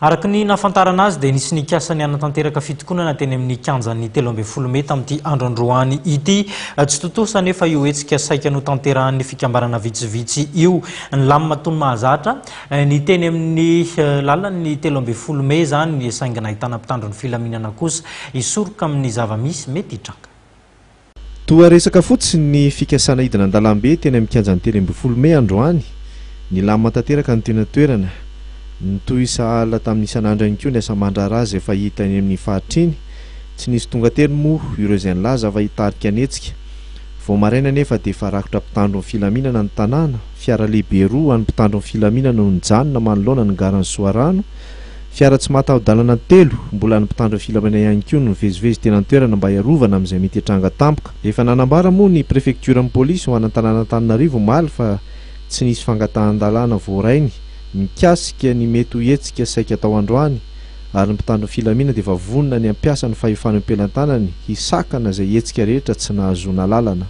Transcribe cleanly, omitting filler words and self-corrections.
Araka ny nahafantarana azy dia nisy nikasa ny hanatanteraka fitokonana teny amin'ny kianjan'ny 13 mey tamin'ity andro androany ity. Tsy tontosa anefa io hetsika saika notanterahan'ny fikambanana vitsivitsy io. Nilamina toy ny mahazatra ny teny amin'ny lalan'ny 13 mey izany saingy nahitana mpitandro ny filaminana kosa hisoroka amin'ny zava-misy mety hitranga. Toa resaka fotsiny ny fikasana hidina an-dalambe teny amin'ny kianjan'ny 13 mey androany. Nilamina tanteraka ny teny an-toerana. Nitohy sahala tamin'ny isan'andro ihany koa ny asa aman-draharaha izay efa hita eny amin'ny faritra iny. Tsy nisy tonga teny moa ireo izay nilaza fa hitarika ny hetsika. Vao maraina anefa dia efa rakotra mpitandro ny filaminana ny tanàna. Fiara lehibe roa an'ny mpitandro ny filaminana no nijanona manoloana ny garan'i Soarano. Fiara tsy mahataho-dalana telo, mbola an'ny mpitandro ny filaminana ihany koa no nivezivezy teny an-toerana mba hiarovana amin'izay mety hitranga tampoka. Efa nanambara moa ny prefektioran'ny polisy ho an'Antanàn'Antananarivo omaly fa tsy nisy fangatahan-dalàna voarainy mikasika ny mety ho hetsika saika atao androany ary ny mpitandro ny filaminana dia efa vonona ny hampiasa ny fahefana eo am-pelantanany hisakana izay hetsika rehetra tsy nahazoana alalana.